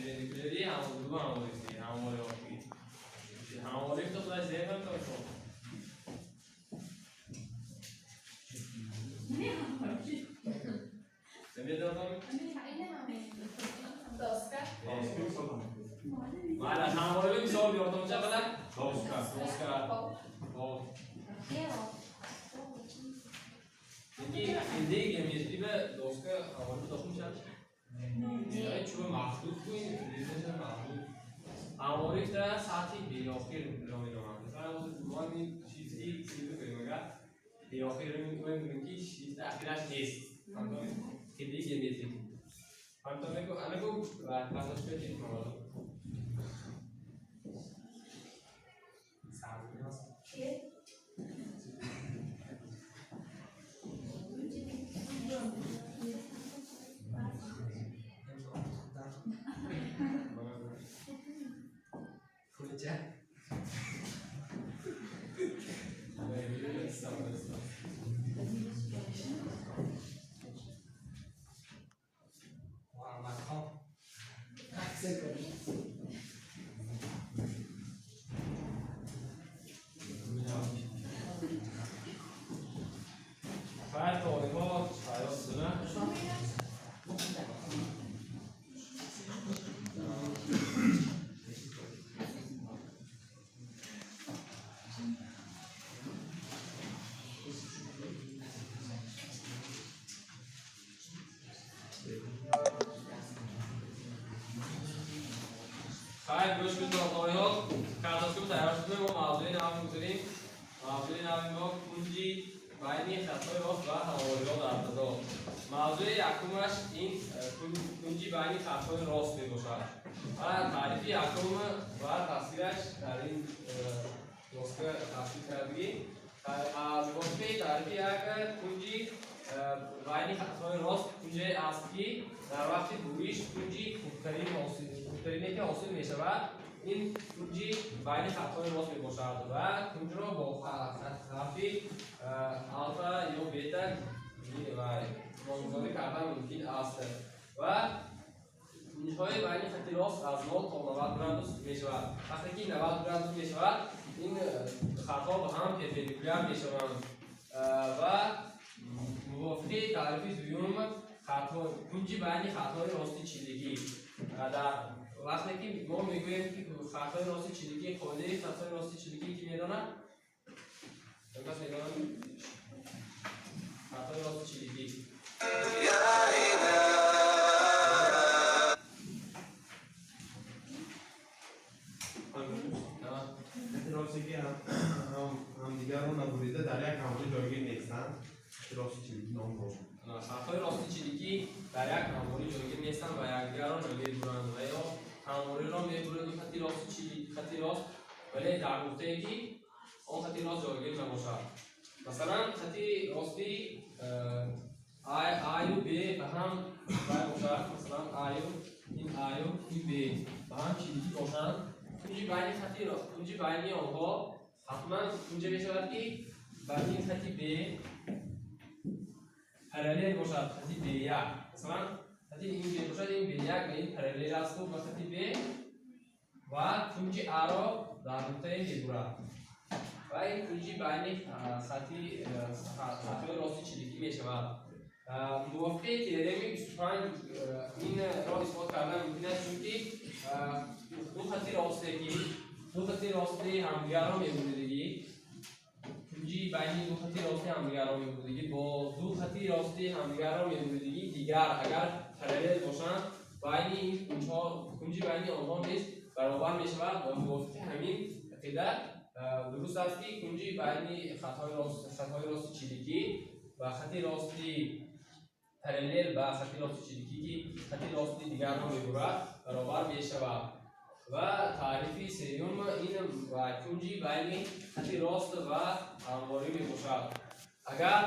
Перпендикуляри ҳам ду ҳамворифти, ҳамвори охири. Ҳамворифт худаш зебам то шо. Намедонам. Доска. Майла, ҳамвориби мисол биёртон ча қадар? Доска. Доска. Хоб. Инди инди геометрия доска ҳамвориби дохил мешавад? Не, чӯби маҳдуд ку ин резаша маҳдуд. Ҳамворифтра сатҳи беохир меноманд. Масалан, мо ин шифти сиби кунем агар беохир мегӯем, ки шифти ахираш нест. Фаҳмидед? Хеле геометрик. Фаҳмидед? Анаку картошка телефон. Пулча. Муҳаммадхон. Хайр, толибҳо тайёр шуданд. Хайр, гӯш кунед, толибҳо. Картошка тайёр шуда, мо мавзӯи нав мегузарем. Мавзӯи нави мо кунҷи байни хатҳои рост ва ҳамвориҳо дар фазо. Мавзӯи якумаш ин кунҷи байни хатҳои рост мебошад. Ва таърифи якум ва тасвираш дар ин доска тасвир кардагӣ. Аз воситаи таърифи як кунҷи байни хатҳои рост кунҷе аст, ки дар вақти буриш кунҷи хурдтарине ки ҳосил мешавад, ин кунҷи байни хатҳои рост мебошад ва кунҷро бо ҳарфи алфа ё бета ва номгузорӣ кардан мумкин аст. Ва кунҷҳои байни хати рост аз 0 то 90 градус мешавад. Вақте ки 90 градус мешавад, ин хатҳо ба ҳам перпендикуляр мешаванд. Ва мувофиқи таърифи дуюм кунҷи байни хатҳои рости чилигӣ. Дар вақте ки мо мегӯем, ки хатҳои рости чилигӣ, қоидаи хатҳои рости чилигӣ ки медонад? Кас медонад? Хатҳои рости чилигӣ. Хати росте ки ҳамдигарро набурида дар як ҳамворӣ ҷойгир нестанд, хати рости чилигӣ ном дорад. Хатҳои рости чилигӣ дар як ҳамворӣ ҷойгир нестанд ва якдигарро намебуранд ва ё ҳамвориро мебуранд хати рости чилигӣ, хати рост, вале дар нуқтае ки он хати рост ҷойгир набошад. Масалан, хати рости Аю Б ба ҳам вай бошад, масалан Аю, ин Аю, ин Б ба ҳам чилигӣ бошанд, кунҷи байни хати рост, кунҷи байни онҳо ҳатман кунҷе мешавад, ки ба ин хати Б параллел бошад, хати Б1. Масалан, хати ин Б бошад, ин Б1 ба ин параллел аст ба хати Б ва кунҷи А-ро дар нуқтаи мебурад. Ва ин кунҷи байни хатҳои рости чилигӣ мешавад. Мувофиқи теореми 25 инро исбот кардан мумкин аст, чунки ду хати росте ки ду хати рости ҳамдигарро мебуридагӣ, кунҷи байни ду хати рости ҳамдигарро мебуридагӣ бо ду хати рости ҳамдигарро мебуридагӣ дигар агар параллел бошанд, байни ин кунҷҳо, кунҷи байни онҳо низ баробар мешавад ва мувофиқи ҳамин ақида дуруст аст, ки кунҷи байни хатҳои рости чилигӣ ва хати рости параллел ба хати рости чилигӣ, ки хати рости дигарро мебурад, баробар мешавад. Ва таърифи сеюм ин ва кунҷи байни хати рост ва ҳамворӣ мебошад. Агар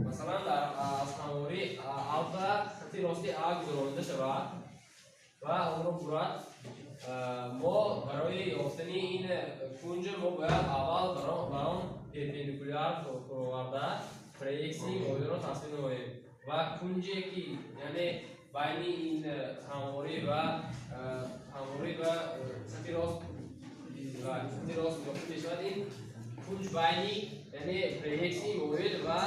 масалан дар аз ҳамворӣ алфа хати рости А гузаронида шавад ва онро бурад, мо барои ёфтани ин кунҷ мо бояд аввал бар он перпендикуляр фуроварда проексияи моилро тасвир намоем. Ва кунҷе ки, яъне байни ин ҳамворӣ ва ҳамворӣ ва хати рост ва хати рост ёфта мешавад, ин кунҷ байни, яъне проексияи моил ва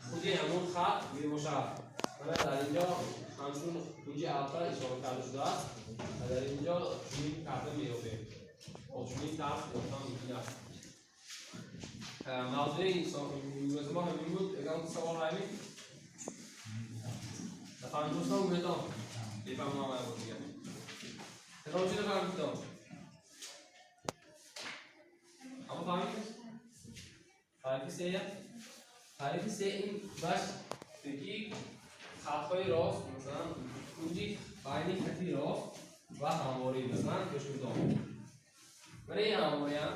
худи ҳамон хат мебошад. Мана дар инҷо ҳамчун кунҷи алфа ишора карда шудааст ва дар инҷо чунин карда меёбем. Бо чунин тарз ёфтан мумкин аст. Мавзӯи имрӯзи мо ҳамин буд. Ягон савол ҳамин? Нафаҳмид, дӯстон, гӯятон. Бефаҳмам ая буд дигар. Кадом чиз нафаҳмидтон? Аммо фаҳмид? Таърифи сея? Таърифи се ин худаш ки хатҳои рост, масалан, кунҷи байни хати рост ва ҳамворӣ, масалан, гӯш кунед. Мана ин ҳамвория,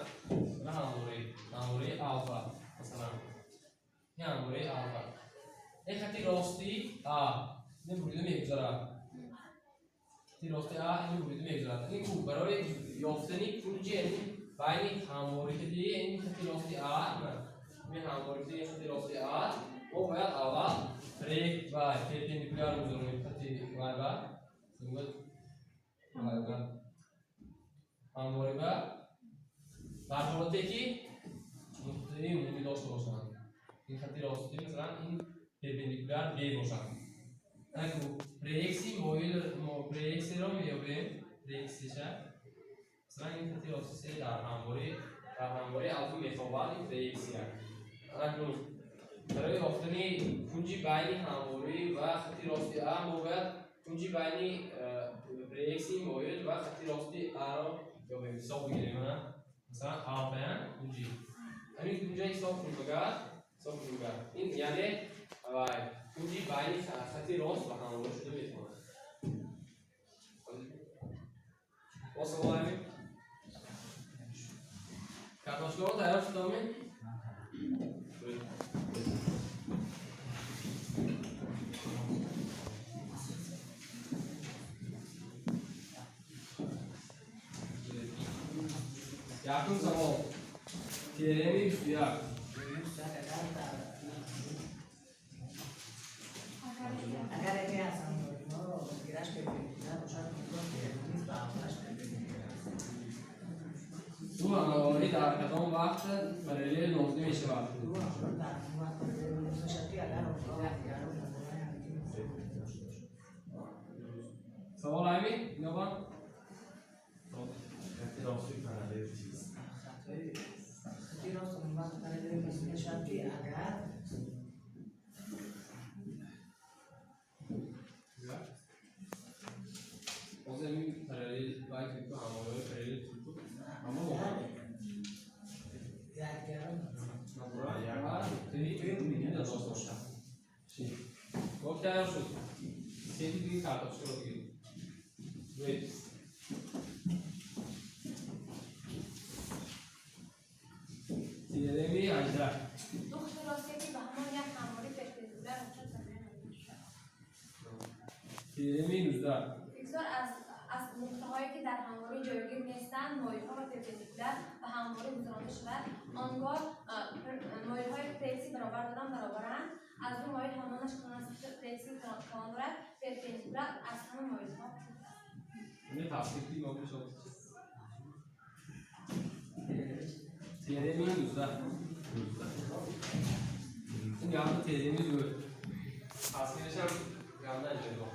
мана ҳамворӣ, ҳамвории алфа, масалан. Ин ҳамвории алфа. Ин хати рости А, ин бурида мегузарад. Хати рости А ин бурида мегузарад. Ин ку барои ёфтани кунҷи, яъне байни ҳамвории ин хати рости А, ин ҳамвории хати рости А, мо бояд аввал проект ва перпендикуляр гузаронем хати вай ва ҳамворӣ ва дар ҳолате ки нуқтаи умумӣ дошта бошанд. Ин хати ростӣ, масалан, ин перпендикуляр Б бошад. Аку проексияи моил мо проексияро меёбем, проексияша. Масалан, ин хати рости се дар ҳамворӣ алфа мехобад ин проексия. Акнун барои ёфтани кунҷи байни ҳамворӣ ва хати рости А мо бояд кунҷи байни проексияи моил ва хати рости А-ро ёбем, ҳисоб бигирем. Ана масалан алфа кунҷи. Ҳамин кунҷа ҳисоб кунем агар, ҳисоб кунем агар. Ин яъне вай кунҷи байни хати рост ва ҳамворӣ шуда метавонад. Боз савол ҳамин? Картошкаҳо тайёр шудами? Якум савол. Теореми 21. Агар яке аз ҳамвориҳоро гираш перпендикуляр бошад, он гоҳ низ ба ҳамвораш перпендикуляр аст. Ду ҳамворӣ дар кадом вақт параллел нозил мешавад? Ду ҳамворӣ дар ҳамон вақт параллел нозил мешавад, ки агар онҳо якдигарро дар ҳамин дошта бошанд. Савол ҳамин? Инобан? Хати рости параллел чист? Хати рост он вақт параллел нозил мешавад, ки агар Ҳозир ҳамин параллел вай ки ҳамвориҳои параллел буд. Аммо якдигарро ва нуқтаи умумӣ дошта бошад. Гуфт тайёр шуд. Сети диги картошкаро бигиред. Гӯед. Теореми 18. Ду хати росте ки ба ҳамон як ҳамворӣ перпендикуляр бошад, параллел нозил мешавад. Теореми 19. Бигзор аз нуқтаҳое ки дар ҳамворӣ ҷойгир нестанд, моилҳо ва перпендикуляр ба ҳамворӣ гузаронда шавад, он гоҳ моилҳои проексия баробар доранд баробаранд. Аз ду моил ҳамонаш калон аст, ки проексияи калон дорад, перпендикуляр аз ҳама моилҳо хурд аст. Ин тафсири мо мешавад. Теореми 19. Ин гапи теореми зӯр. Тасвирашам гапда ҷойгоҳ.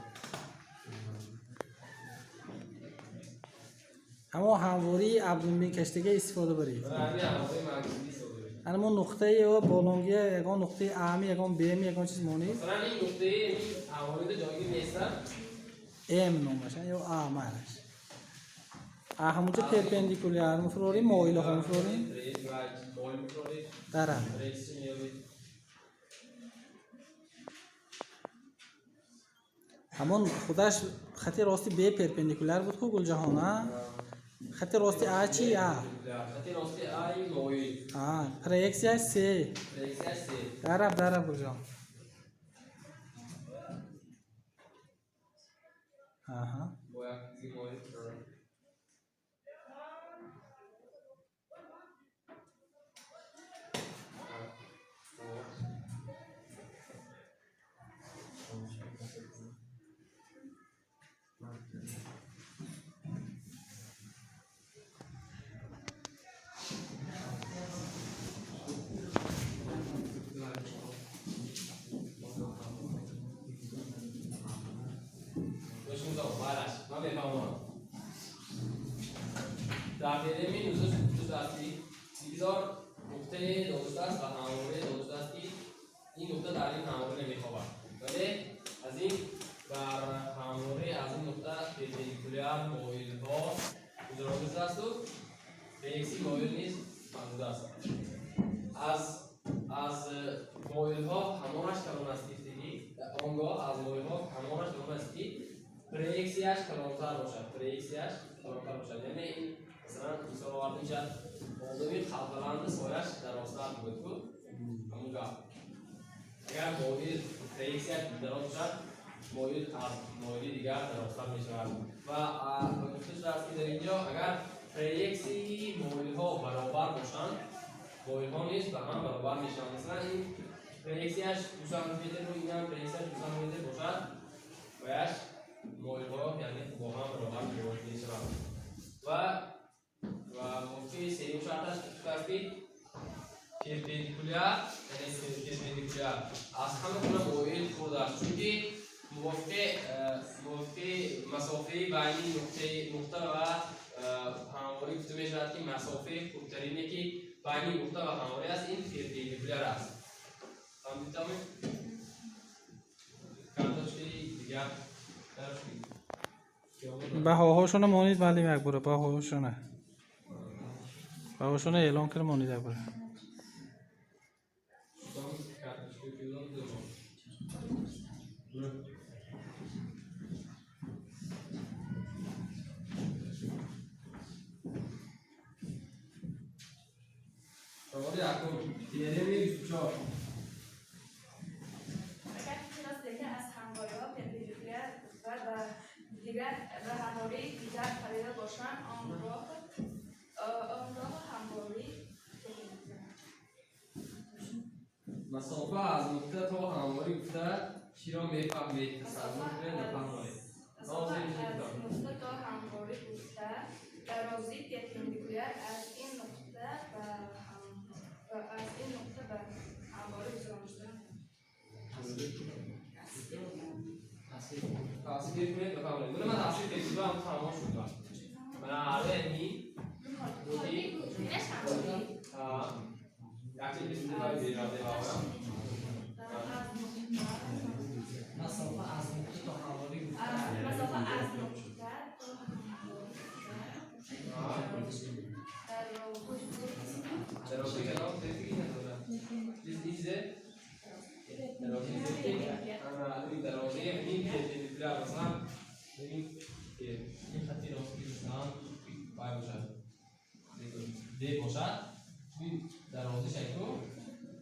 Ҳамон ҳамвории абдулмекаштага истифода баред. Ҳамин ҳамвории марказӣ истифода баред. Ана мо нуқтаи ё болонгия ягон нуқтаи Ами, ягон Бми, ягон чиз монед. Масалан, ин нуқтаи ин ҳамворида ҷойгир нестанд. М номаш ё А майлаш. А ҳамунҷо перпендикуляр мефурорем, моилаҳо мефурорем. Моил мефуроред. Дара. Проексия меёбед. Ҳамон худаш хати рости Б перпендикуляр буд ку, Гулҷаҳон, а? Хати рости А чи? А. Хати рости А ин моил. А, проексия С. Проексия С. Дараб, дараб, Гулҷаҳон. Аҳа. Бо як чизи моил. Ман мефаҳмонам. Дар теореми 19 аст, ки бигзор нуқтае дода шудааст ва ҳамворе дода шудааст, ки ин нуқта дар ин ҳамворе намехобад, вале аз ин бар ҳамворе аз ин нуқта перпендикуляр моилҳо гузаронида шудаасту проексии моил низ мавҷуд аст. Аз моилҳо ҳамонаш калон аст, гуфтагӣ, он гоҳ аз моилҳо ҳамонаш калон аст, ки проексияш калонтар бошад, проексияш калонтар бошад. Яъне ин, масалан, мисол оварда мешавад: одами қадбаланди сояш дарозтар буд ку, ҳамун гап. Агар моил проексияш дароз бошад, моил аз моили дигар дарозтар мешавад. Ва гуфта шудааст, ки дар ин ҷо агар проексияи моилҳо баробар бошанд, моилҳо низ ба ҳам баробар мешаванд. Масалан, ин проексияш 2 сантиметру инам проексияш 2 сантиметр бошад, ваяш моилҳо, яъне, бо ҳам баробар мешаванд. Ва мувофиқи сеюм шарташ гуфтааст, ки перпендикуляр, яъне перпендикуляр аз ҳама гуна моил хурд аст, чунки мувофиқи масофаи байни нуқта ва ҳамворӣ гуфта мешавад, ки масофаи хурдтарине, ки байни нуқта ва ҳамворӣ аст, ин перпендикуляр аст. Фаҳмидитаме? Карточкаи дигар. Баҳоҳошона монед, маълим, як бора баҳошона эълон кара, монед як бора. Карточкаи кудом демо? Саволи якум, теореми 24. Агар хирос дека аз ҳамвориҳо перпендикуляр ва ба дигар ба ҳамвории дигар парида бошанд, он гоҳ ҳамворӣ перпендикуляр. Масофа аз нуқта то ҳамворӣ гуфта чиро мефаҳмед? Тасаввур кунед, нафаҳмонед. Масофа аз нуқта то ҳамворӣ гуфта дарозии перпендикуляр аз ин нуқта ба аз ин нуқта ба ҳамворӣ гузаронда. Тасвир кунед, нафаҳмонед. Мана, ман тасвир кардам, тамом шуд. Мана, ҳардаи Инаш ҳамворӣ. Якчи бисту бераде. Масофа аз нуқта то ҳамворӣ гуфта Масофа аз нуқта то ҳамворӣ. Дарозии калом тефиги надорад. Изе дарозии зеки, ана ин дарозии ин перпендикуляр, масалан, бибин, ки ин хати рости, масалан, вай бошад, д бошад, ин дарозиш айку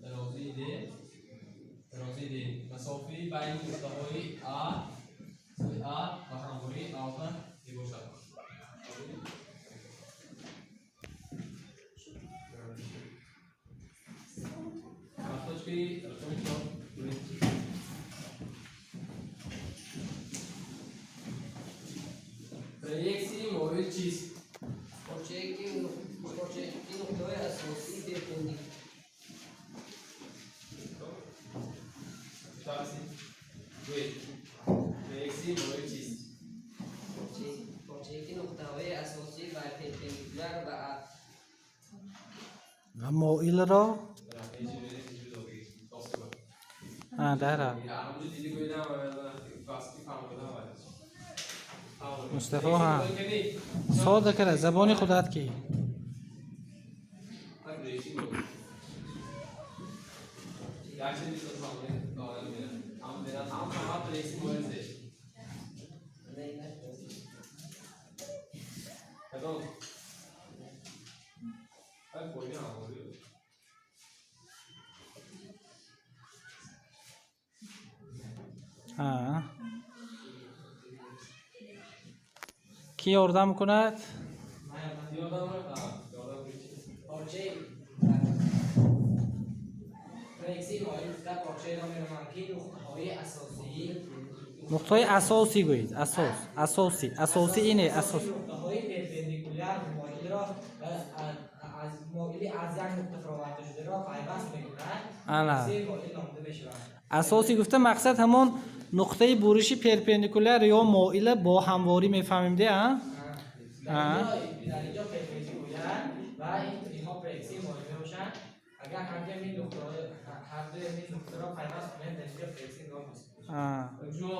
дарозии д, дарозии д масофаи байни нуқтаҳои а а ва ҳамвории алфа мебошад. Карточкаи рақами 4. Проексияи моил чист? Порчае ки нуқтаҳои асосии перпендик Такси. Гӯед. Проексияи моил чист? Порчае ки нуқтаҳои асосӣ ва перпендикуляр ва Ва моилро дара. Мустафо, ҳа, сода кара, забони худат ки. Ҳа, кӣ ёрдам кунад? Порчаи проексияи моил гуфта порчаеро меноманд, ки нуқтаҳои асосии Нуқтаҳои асосӣ гӯед, асос, асосӣ, асосӣ, ине асос. Нуқтаҳои перпендикуляр моилро аз моили аз як нуқта фароварда шударо пайваст мекунад. Ана. Проексияи моил номида мешавад. Асосӣ гуфта мақсад ҳамон Нуқтаи буриши перпендикуляр ё моила бо ҳамворӣ мефаҳмем, де, а? Дар инҷо перпендикуляр ва инҳо проексияи моил мебошанд. Агар ҳардуи ҳамин нуқтаро пайваст кунем, дар инҷо проексияи ном ҳосил мешавад. Шумо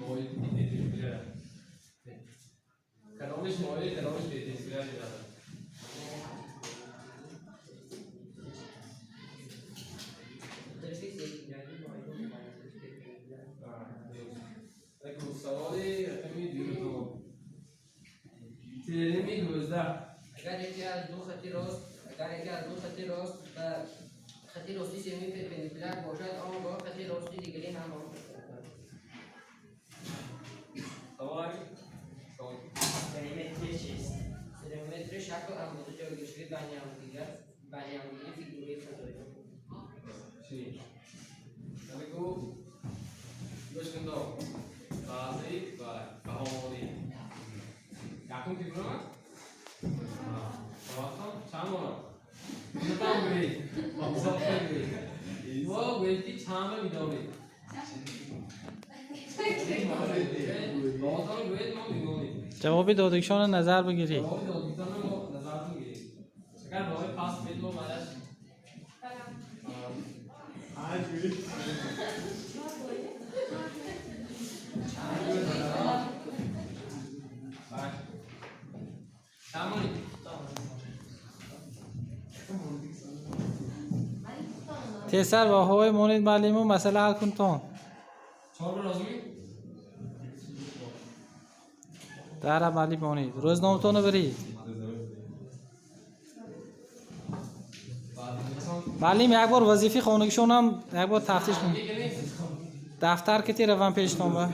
моил перпендикуляр. Кадомиш моил, кадомиш перпендикуляр мешавад? Саволи рақами дуюм. Теореми 12. Агар яке аз ду хати рост агар яке аз ду хати рост ба хати рости сеюми перпендикуляр бошад, он гоҳ хати рости дигари ҳам он перпендикуляр. Савол. Савол. Периметри чист? Периметри шакл андоза ҷойгиршавӣ байни ҳамдигар байни ҳамдигари фигураи фазоӣ. Чӣ? Яъне гӯш кун, баъзи ва баҳомонӣ. Якум ки бурам? Саволтон чанд бора? Дутам гӯед. Ҳисоб гӯед. Мо гӯед ки чанд медонед. Баҳотон гӯед, мо медонем. Ҷавоби додагишонро назар бигиред. Ҷавоби додагишонро мо назар бигирем. Агар баҳои паст бед, мо баъдаш Панҷ гӯед. Чанд монед? Тезтар баҳои монед, муаллиму масъала ҳал кунтон. Чор бор лозимӣ? Дара муаллим монед. Рӯзноматонро биред. Муаллим, як бор вазифаи хонагишонам як бор тафтиш кун. Дафтар кити равам пештон ба.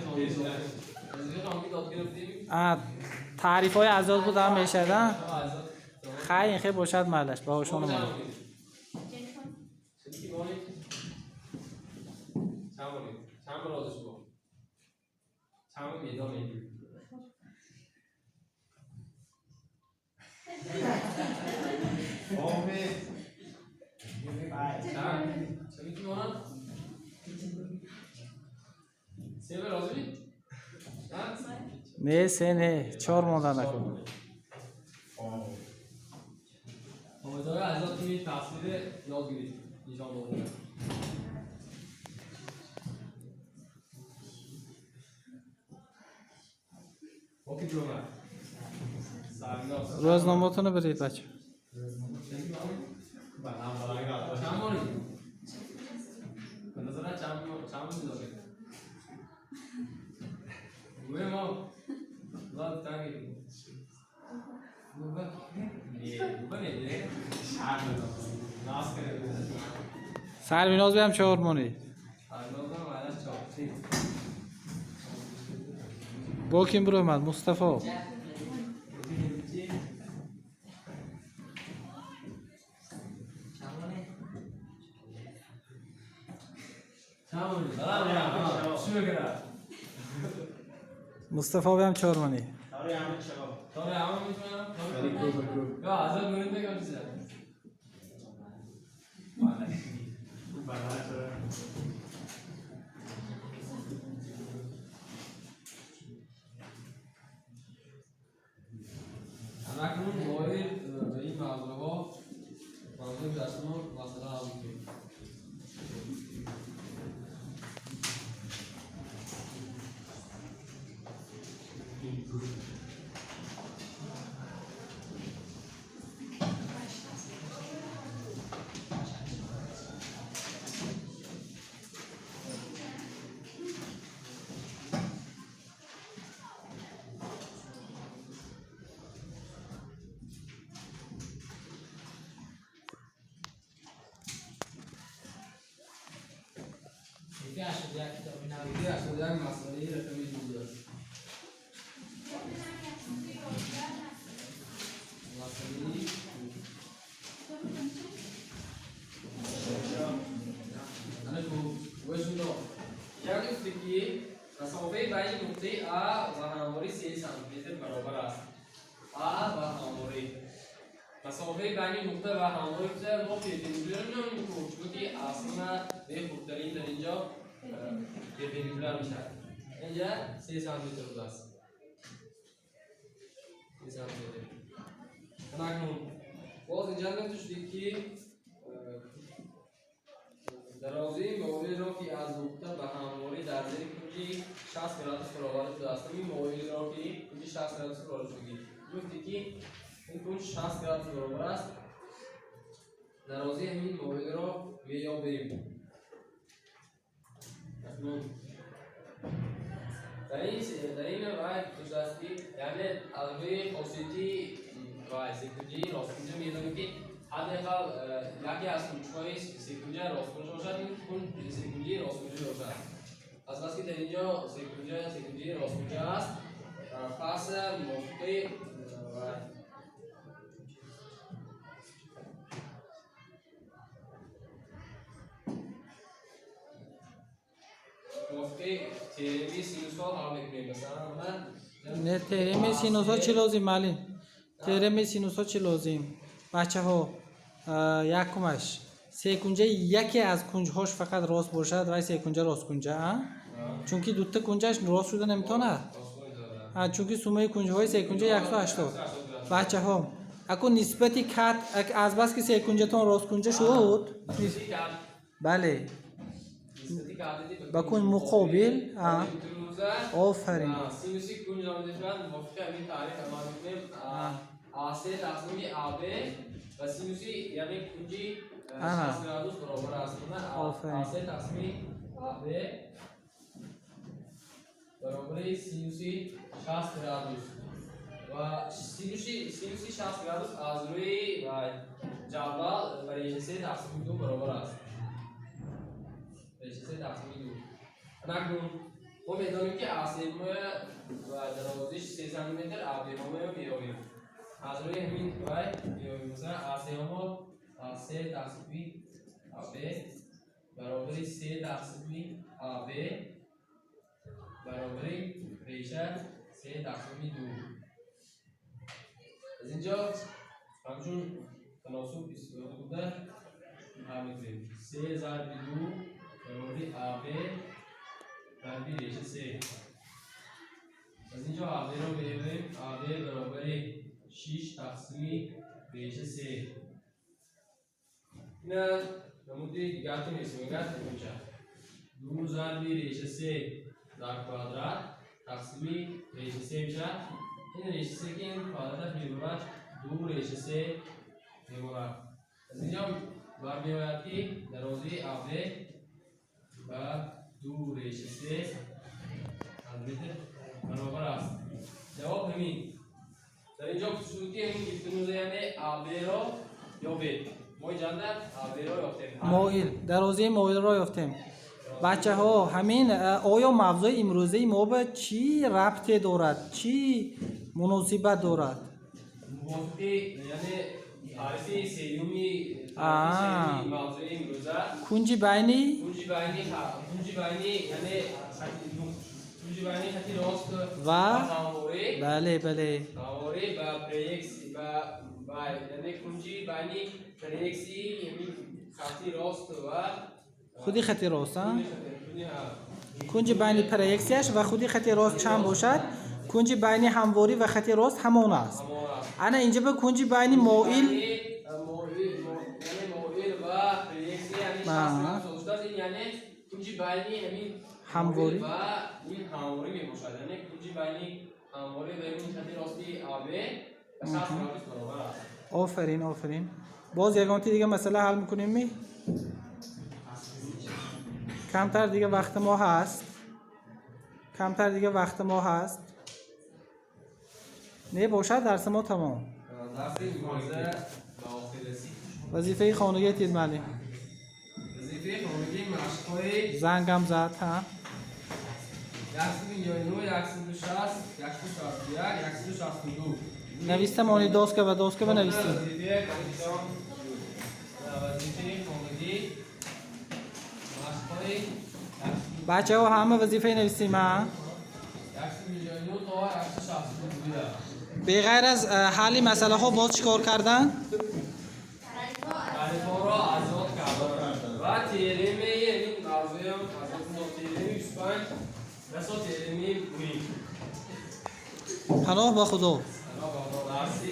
Таърифҳои азод будам мешад, а? Хай, ин хел бошад, майлаш, баҳошонро монед. Чанд бор розӣ шумо? Чанд медонед? Омед. Чанд? Чӣ метавонад? Се бор розӣ? Не, се не, чор монда накун. Омедҳои азод ки таҳсили ёд гирифт, нишон дода. Оки ҷумла. Рӯзноматонро биред, бача. Чанд монед? Ба назарат чанд медонед? Гӯе мо. Лад танги. Губа. Не, губа не, не. Нас кардем. Сарвиноз биям чор монед. Сарвинозам майнас чор. Бо ким биромад? Мустафо. Чанд монед? Чанд монед? Чӣ мекунад? Мустафо биям чор монед. Тари ҳама чаро. Тари ҳама метавонам? Ё азоб монед мегам чиза. Бале, чаро. Акнун моил ба ин мавзӯъҳо мавзӯи гузаштамо масъала ҳал мекунем. Саҳифаи 81 китоби нав. Саҳифаи 81, масъалаи рақами 12. Масъалаи ана ку гӯшундо. Як гуфте ки масофаи байни нуқтаи А ва ҳамворӣ 3 сантиметр баробар аст. А ва ҳамворӣ. Масофаи байни нуқта ва ҳамворӣ мо перпендикуляр меонем ку, чунки аслан бе хурдтарин дар инҷо перпендикуляр мешавад. Инҷа 3 сантиметр будааст. 3 сантиметр. Акнун боз инҷа метушдем ки дарозии моилро ки аз нуқта ба ҳамворӣ дар зери кунҷи 60 градус бароварда шудааст. Ин моилро ки кунҷи 60 градус бароварда шудагӣ. Гуфтем ки ин кунҷ 60 градус баробар аст. Дарозии ҳамин моилро меёбем. Акнун дар ин вай гуфтааст ки яъне аз рӯи хосияти вай секунҷаи росткунҷа медонем ки ҳадди ақал яке аз кунҷҳои секунҷа росткунҷа бошад, ин кунҷ секунҷаи росткунҷа бошад. Аз бас ки дар инҷо секунҷаи росткунҷа аст, пас мувофиқи вай мувофиқи теореми синусҳо ҳал мекунем. Масалан, ман Не, теореми синусҳо чӣ лозим, маълим? Теореми синусҳо чӣ лозим? Бачаҳо, якумаш секунҷаи яке аз кунҷҳош фақат рост бошад, вай секунҷа росткунҷа, а? Чунки дута кунҷаш рост шуда наметавонад. Чунки суммаи кунҷҳои секунҷа 180. Бачаҳо, акун нисбати кат азбаски секунҷатон росткунҷа шуд, бале, ба кунҷ муқобил, офарин. Синуси кунҷ номида шавад. Мувофиқи ҳамин таъриф амал мекунем. АС тақсими АБ ва синуси яъне кунҷи 60 градус баробар аст. АС тақсими АБ баробари синуси 60 градус ва синуси 60 градус аз рӯи ҷадвал ба реша 3 тақсими 2 баробар аст. Реша 3 тақсими 2. Акнун мо медонем ки АС ва дарозиш 3 сантиметр, АБ мо меёбем. Аз рӯи ҳамин вай меёбем. Масалан, АС мо АС тақсими АБ баробари 3 тақсими АБ баробари реша 3 тақсими 2. Аз инҷо ҳамчун таносуб истифода буда ҳал мекунем. 3 зарби 2 баробари АБ зарби реша 3. Аз инҷо АБ-ро меёбем. АБ баробари 6 тақсими реша 3. Ина намуди дигарти месимагар мешавад. 2 зарби реша 3 дар квадрат тақсими реша 3 мешавад. Ин реша 3 ки ин квадраташ мебарад 2 реша 3 мемонад. Аз инҷо бармеояд ки дарозии АБ ба 2 реша 3 сантиметр баробар аст. Ҷавоб ҳамин. Дар инҷо гуфта ки ҳамин гипотенуза яъне АБ-ро ёбед. Мо инҷанда АБ-ро ёфтем. Моил, дарозии моилро ёфтем. Бачаҳо, ҳамин оё мавзӯи имрӯзаи мо ба чӣ рабте дорад? Чӣ муносибат дорад? Мувофиқи яъне таърифи сеюми мавзӯи имрӯза кунҷи байни яъне кунҷи байни хати рост ва ҳамворӣ, бале, бале, ҳамворӣ ба проексия ба яъне кунҷи байни проексияи ҳамин хати рост ва худи хати рост, а? Кунҷи байни проексияш ва худи хати рост чанд бошад? Кунҷи байни ҳамворӣ ва хати рост ҳамон аст. Ана инҷа ба кунҷи байни моил яъне моил ва проексия яъне 60 градус шудааст. Ин яъне кунҷи байни ҳамин ҳамворӣ ва ин ҳамворӣ мебошад. Яъне кунҷи байни ҳамворӣ ва ин хати рости АБ ба 60 градус баробар аст. Офарин, офарин. Боз ягонти дига масъала ҳал мекунем ми? Камтар дига вақти мо ҳаст. Камтар дига вақти мо ҳаст. Не бошад, дарси мо тамом. Дарси имрӯза ба охир расид. Вазифаи хонагӣ тид, маълим. Вазифаи хонагӣ машқҳои Зангам зад, ҳа? 159, 160, 161, 162. Нависта мони доска ба доска ба навистем. Вазифаи хонагӣ машқҳои Бачаҳо, ҳама вазифаи навистем, ҳа? 159 то 162 буда. Беғайр аз ҳалли масъалаҳо боз чӣ кор кардан? Таърифҳоро аз ёд кардан ва теоремаи ҳамин мавзӯам аз ёд. Расо теореми буриш. Паноҳ ба Худо. Паноҳ ба Худо. Дарси.